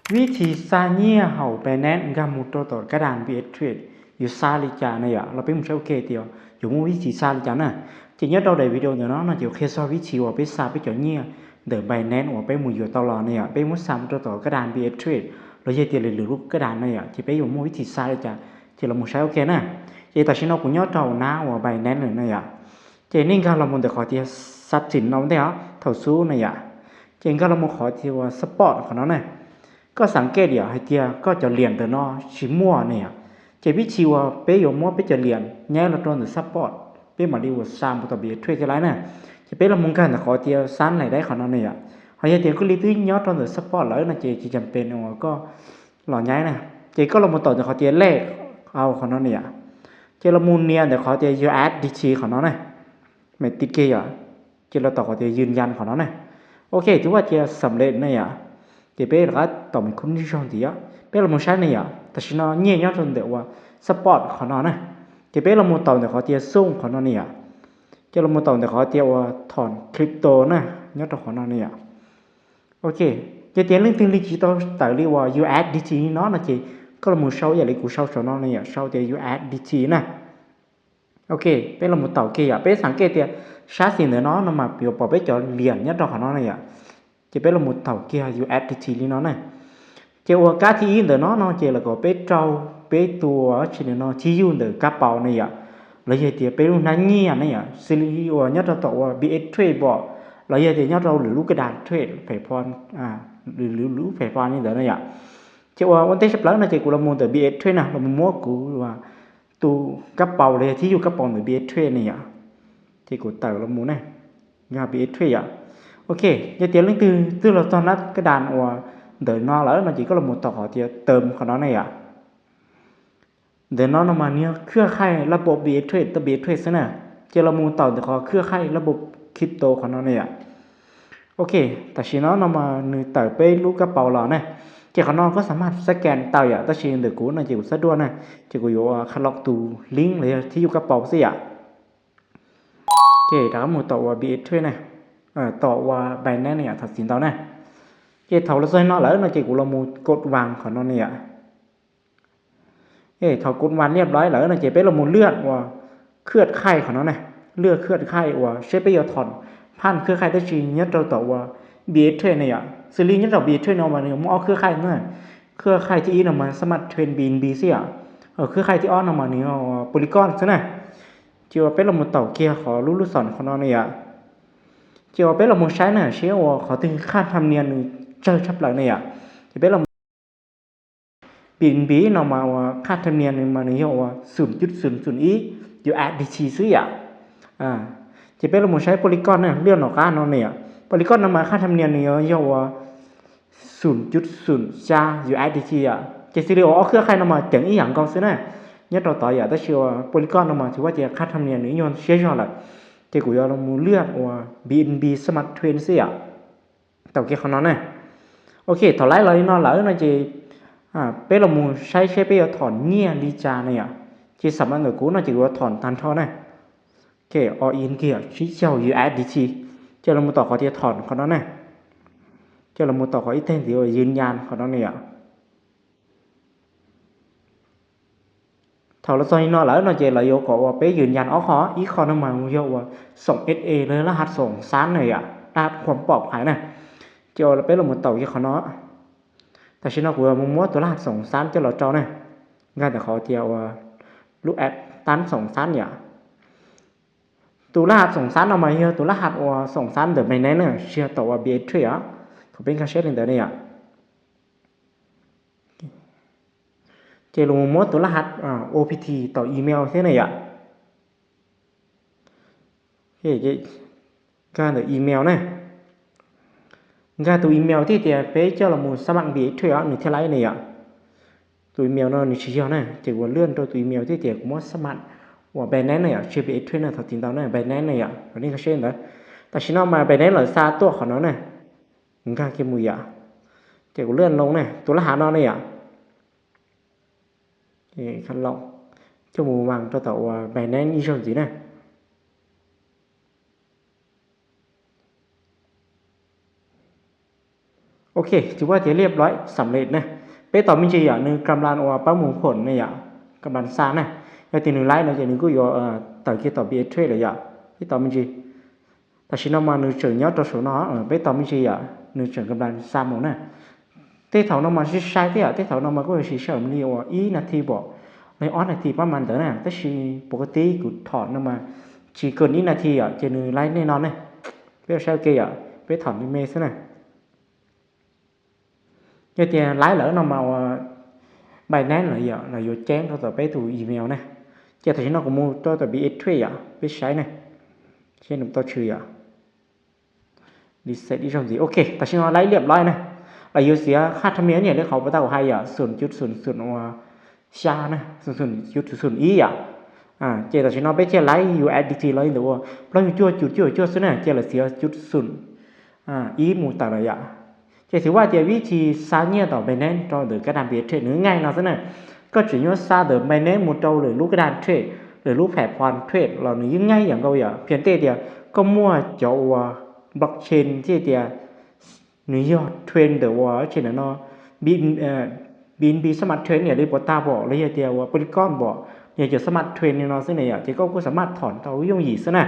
Vib thi xa nyiaj hauv Binance nkag mus rau tom kab daj Bitrade yuav xa li cas na yom, los peb mus saib ua ke tias yuav muaj vib thi xa li cas na. Ces nyob rau daim video ntawm no no ces qhia txog vib thi uas peb xa peb cov nyiaj ntawm Binance uas peb mus yuav tau los na yom, peb muab xa mus rau tom kab daj Bitrade los yog tias lwm lwm lub kab daj na yom, ces peb yuav muaj vib thi xa li cas ces los mus saib ua ke na. Ces tam sim no kuv nyob rau nab uas Binance lawm na yom. Ces nej nkag los mus ntawm qhov tias xab txim no ntej os, thaum xub na yom. Ces nkag los mus qhov tias uas support qhov no na. Koj xav ke diam hais tias koj cov liam ntawm no tsis muaj ne yom, ces vib thi uas peb yuav muab peb cov liam nyaib los rau ntawm support, peb mam li uas xa mus tom Bitrade thiaj li na. Ces peb los mus nkag ntawm qhov tias xab laim daib qhov no ne yom. Ho yog tias koj li twb nyob rau ntawm support lawm no ces tsis cam pes uas koj los nyaib na. Ces koj los mus taum ntawm qhov tias lej au qhov no ne yom. Ces los mus nias ntawm qhov tias U S D T qhov no na. Mem tiv ke yom. Ces los taum qhov tias yws yas qhov no na. Ok, twb ua tias xam lej na yom. Ces peb rov qab taum me khub ntsej zog ntxiv, peb los mus saib ne yom, tam sim no nyiaj nyob rau ntawm uas support qhov no na. Ces peb los mus taum ntawm qhov tias xooj qhov no ne yom. Ces los mus taum ntawm qhov tias uas thom crypto na, nyob rau qhov no ne yom. Ok, yog tias leej twg li tsis tau tawm li uas U S D T no no ces koj los mus sau ib yam li kuv sau saum no ne yom, sau tias U S D T na. Ok, peb los mus taum kiag yom, peb xav ke tias sab xis ntawm no no mas yuav pom peb cov liam nyob rau qhov no na yom. Ces peb los mus taum kiag U S D T li no na. Ces uas kab thib ib ntawm no no ces lawv kom peb rau peb tus tsi ntawm no thib yug ntawm kab paus ne yom, los yog tias peb lub hnab nyiaj ne yom, xws li uas nyob rau tom uas Bitrade pom, los yog tias nyob rau lwm lub kab daj Bitrade pem pho, lwm lub pem pho li ntawd na yom. Ces uas ua ntej tshaj plaws no ces kuv los mus ntawm Bitrade na, los mus muab kuv tus kab paus los yog thib yug kab paus ntawm Bitrade ne yom. Ces kuv tawm los mus ne, yog Bitrade yom. Ok, yog tias leej twg twb los txog nab kab daj uas ntawm no lawm no ces koj los mus taum qhov tias term qhov no ne yom. Ntawm no no mas nws yog khwb khaij lab pov Bitrade, tau Bitrade xwb na. Ces los mus taum ntawm qhov khwb khaij lab pov crypto qhov no ne yom. Ok, tam sim no no mas nws tawm peb lub kab paus los na. Ces qhov no koj xam maj scan tau yom, tab sis ntawm kuv no ces kuv xav dua na, ces kuv yuav qha los tus link los yog thib yug kab paus xwb yom. Ces rov qab mus tom uas Bitrade na, tom uas Binance na yom, thaum txiv ntau na. Ces thaum los txog no lawm no ces kuv los mus kod vas qhov no ne yom. Thaum kod vas liab lais lawm no ces peb los mus lwaj uas khwb khaij qhov no na, lwaj khwb khaij uas seb peb yuav thom phaj khwb khaij tab sis nyob rau tom uas Bitrade ne yom. Xws li nyob rau Bitrade no mas nws muaj ob khwb khaij na. Khwb khaij thib ib no mas xam maj trade B N B xwb yom. Khwb khaij thib ob no mas nws yog Polygon xwb na. Ces uas peb los mus taum kiag qhov lub lub xom qhov no ne yom. Ces uas peb los mus saib na seb uas qhov twg khaj tham nias nws tsawg tshaj plaws ne yom. Ces peb los B N B no mas uas khaj tham nias nws mas nws yog uas xum cuj xum xum ib U S D T xwb yom. Ces peb los mus saib Polygon na, lwaj nom qab no ne yom. Polygon no mas khaj tham nias nws yog uas xum cuj xum xya U S D T yom. Ces xws li uas ob khwb khaij no mas ceev ib yam nkaus xwb na, nyob rau tod yom, tab sis uas Polygon no mas tsis ua cas, khaj tham nias nws nyuag siab zog lawm. Ces kuv yuav los mus lwaj uas B N B Smart Chain xwb yom. Taum kiag qhov no na. Ok, thaum lais los li no lawm no ces peb los mus saib seb peb yuav thom nyiaj li cas na yom. Ces xam maj ntawm kuv no ces kuv yuav thom tag nrho na. Ok, all in kiag tsib caug U S D T. Ces los mus tom qhov tias thom qhov no na. Ces los mus tom qhov ib teg ntxiv uas yws yas qhov no ne yom. Thaum los txog li no lawm no ces lawv yuav kom uas peb yws yas ob qho, ib qho no mas yog uas xoom S A los laj hav xoom xab na yom, laj hav khuam pom phais na. Ces uas peb los mus taum kiag qhov no. Tam sim no kuv mus muab tus laj hav xoom xab coj los rau na. Nkag ntawm qhov tias uas lub app tab xoom xab yom. Tus laj hav xoom xab no mas yog tus laj hav uas xoom xab ntawm Binance na, tsis yog tom uas Bitrade os. Thaum peb nkag siab li ntawd ne yom. Ces los muab tus laj hav O P T tom email thiab ne yom. Nkag ntawm email na. Nkag tus email thiab tias peb coj los mus xab mam Bitrade os nws thiaj laib ne yom. Tus email no nws tsis yog na, ces kuv lwaj rau tus email thiab tias kuv muab xab mam uas Binance na yom, tsis Bitrade na, thaum txiv ntau na, Binance na yom, kom nej nkag siab ntawd. Tam sim no mas Binance lawv xa tuaj qhov no na. Nkag kiag mus yom. Ces kuv lwaj loo na, tus laj hav no ne yom. Coj mus vas rau tom uas Binance ib zaug ntxiv na. Ok, Ok, tsis ua tias liab loib xam lej na. Peb tos me ntsis yom, nws kam las uas pab mus khoom ne yom, kam las xa na. Yog tias nws laib no ces nws kuj yuav tawm kiag tom Bitrade lawm yom. Peb tos me ntsis. Tam sim no mas nws tseem nyob rau saum no, peb tos me ntsis yom, nws tseem kam las xa mus na. Tej thaum no mas sib sai thiab yom, tej thaum no mas kuj yuav siv sij hawm li uas ib nas this pom, los ob nas this pab mas ntawd na, tab sis puas koj tib kuv thom no mas tsis kawg ib nas this yom, ces nws laib nej no ne. Peb saib ua ke yom, peb thom li me xwb na. Yog tias laib lawm no mas ua Binance lawm yom, los yuav ceeb rau tom peb tus email na. Ces tam sim no kuv mus rau tom Bitrade yom, peb saib na, seb nws tau tshwm yom. Reset ib zaug ntxiv. Ok, tam sim no laib liab loib na, los yuav xiav haj thaj mias niam li qhov puas tau hais yom, xum cuv xum xum ua xya na, xum cuv xum ib yom. Ces tam sim no peb thiaj laib U S D T los li ntawm ua plaub yug cuaj cuv cuaj cuaj xwb na, ces lawv xiav cuv xum ib mus tawm lawm yom. Ces xws hais tias vib thi xa nyiaj tom Binance rau ntawm kab daj Bitrade nws yeej nyaij no xwb na. Koj tseem yuav xa ntawm Binance mus rau lwm lub kab daj trade, lwm lub platform trade los nws yeej nyaij yam nkaus yom, piv tej tias koj muaj cov uas blockchain thiab tias nws yog trade ntawm ua chain ntawm no, B N B Smart Chain niam li puas tag pom los yog tias ua Polygon pom, yog cov Smart Chain li no xwb na yom, ces koj kuj xam maj thom tau yooj yim xwb na.